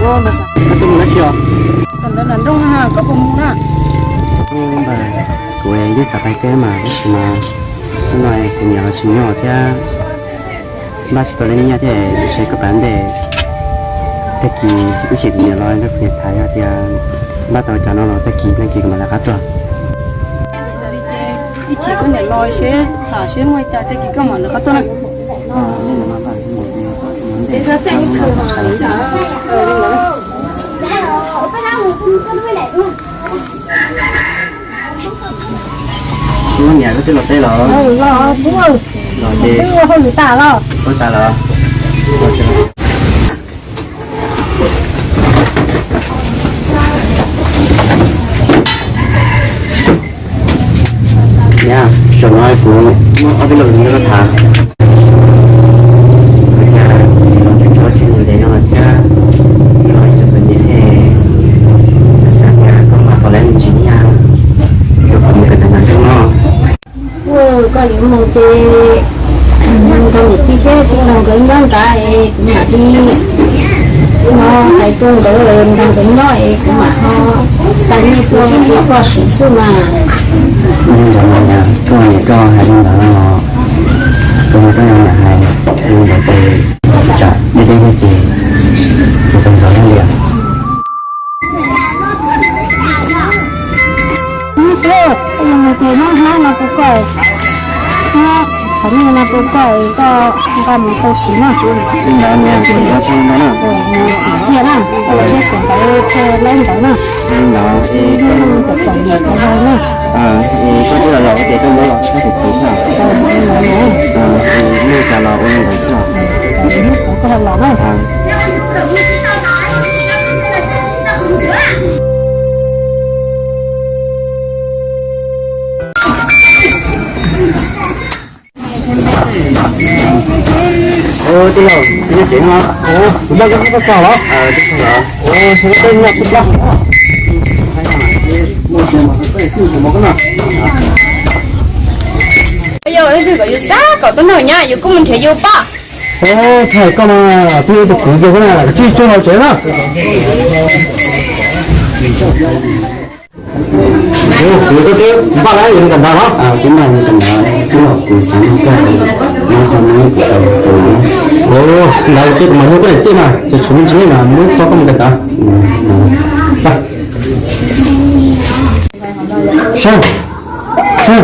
Koj tuaj mus dab tsi os? Koj puas mus na? Kuv yeej xav pais teb mas tab sis mas hnub no kuv niam los tsis nyob thiab, npaj tsis tau lub nyiaj thiab, ntshe koj pais ntej, tag kis ib chim kuv niam los nrog kuv niam tham yog tias npaj tau cov no los tag kis tag kis kuv mam lawv qab tuaj. Ib chim koj niam los seb tham seb muaj li cas tag kis koj mam lawv qab tuaj na. Ua niam koj twb los teb los? Los ces ua hauj lwm tas los? Ua tas los. Niam, zaum no kuv muaj ob peb lo lus nrog koj tham. Ua cas txiv los tseem tso tseg mus ntev no thiab, los txom txom nyem thiab, xav tias koj maj kom lawv mus tsis nyiaj rau qhov mus kawm ntawv nram nroog no. Koj yuav mus ces nrog niam tij thiab tij laug nkawd nyob nrad es kuv mam li no hais rau nkawd nrog nkawd nyob es kuv mam ho xa nyiaj tuaj rau koj siv xwb mas. Ua li ntawd mas niam, koj niam koj hais li ntawd no los, kuv niam koj niam hais li ntawd ces tsam deb deb thiab ces kuv tau ntxov thiab li os. Hnub twg koj yuav mus ces hnub hnub no rau koj, hnub qhov nyiaj no rau koj, koj nqa mus tau siv na. Li ntawd niam, kuv nqa tau ntawd na. Mus txim txiaj na, siab kawm ntawv thiaj laib ntawv na. Li ntawd es koj txom txom nyem cov laus na. Es koj twb los laus ces koj yuav los txog tus twg na? Muaj cas los ua li ntawd xwb. Koj los na. Ua tij laug, tij laug tsev no, kuv npaj cov koj txog los? Txog los. Ua, sawv daws noj txhua plab. Yog leej twg kom yus xav kom tuaj nrog nyab yus kuj mus nrhiav yus pab. Ua, txhais koj mas twb yog tus kwv kiag xwb na, tsij tsuag hauv tsev na. Kuv, koj twb npaj lawm yuav mus kawm ntawv los? Twb npaj mus kawm ntawv, twb los kuv xav nrog koj nyob qhov no kuv tau tus. Ua, ntawd ces kuv mam nug koj niam tij mas, ces tshuav me ntsis mas muab ib qho koj mus kawm ntawv. Sab, sab,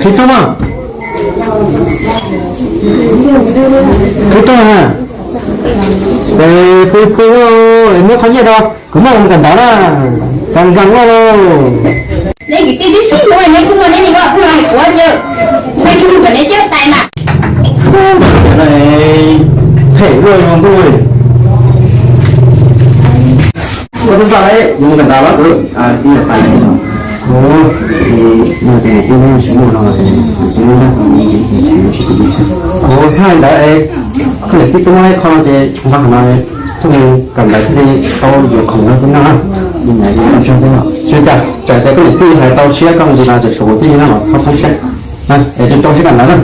qhib rooj mas. Qhib rooj na. Ces pw pw es muab qhov nyiaj rau kuv muab mus kawm ntawv na. Txaus ntxaas ua. Neb kwv tij twb sib hlub, neb kuj muaj neb niag vaj kuj los kuv ua cia, neb kuj mus kom neb coj tais na. Phem luaj yuav ntuj. Koj twb npaj lawm yuav mus kawm ntawv los? Kuv, kuv txhaj ntawd es koj niam tij twb muab ib qho no ces nqa qhov no tuaj mus kawm ntawv thiaj li tau yuav khoom no thiab no. Li ntawd tsis ua cas, txawm tias koj niam tij hais tau siab koj mus ntsis no ces tshuav kuv tij no los txhob poob siab. Es tsis rau siab kawm ntawv na.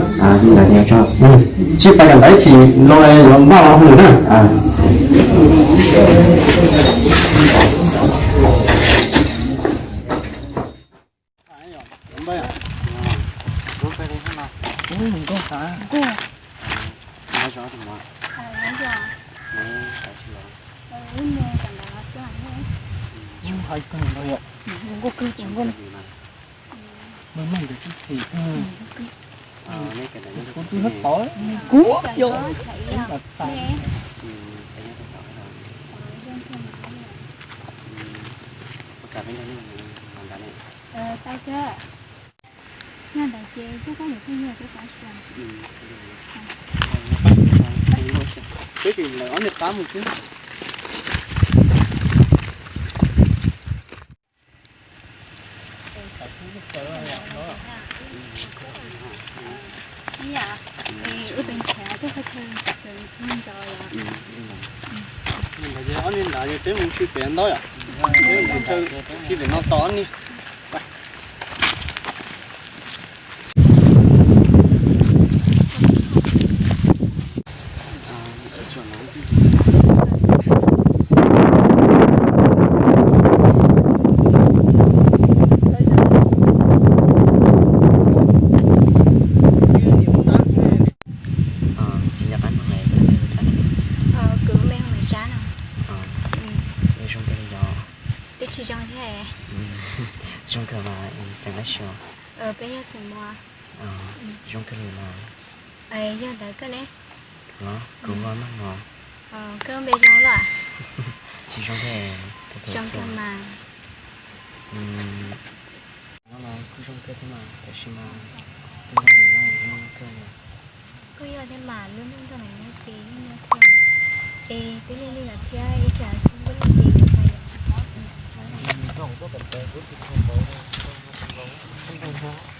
Tsis pais kawm ntawv ib chim los yuav npaj los mus na. Kuv twb hab tod, kuv yog ib los tas. Nyob ntawd ces twb koj niam twb yog twb qab xyoo. Twb tsis lawv ob niag qab mus xwb. Ob niag ntawd ces peb mus si pem ntawd yom. Peb mus si pem no tos ob niag. Zoo kawg li no. Yog ntawd koj ne? Los kuv ua maj no. Koj lub npe zoo loj? Tsis zoo thiab. Zoo kawg mas. No los kuj zoo kawg thiab mas, tab sis mas tus ntawm no zoo kawg li. Kuj yog thiab mas, lub neej nyob no nyob ces yeej nyob thiab. Es twb lig lig lawm thiab, ib tsam xwb ntuj los ces yuav pais lawm.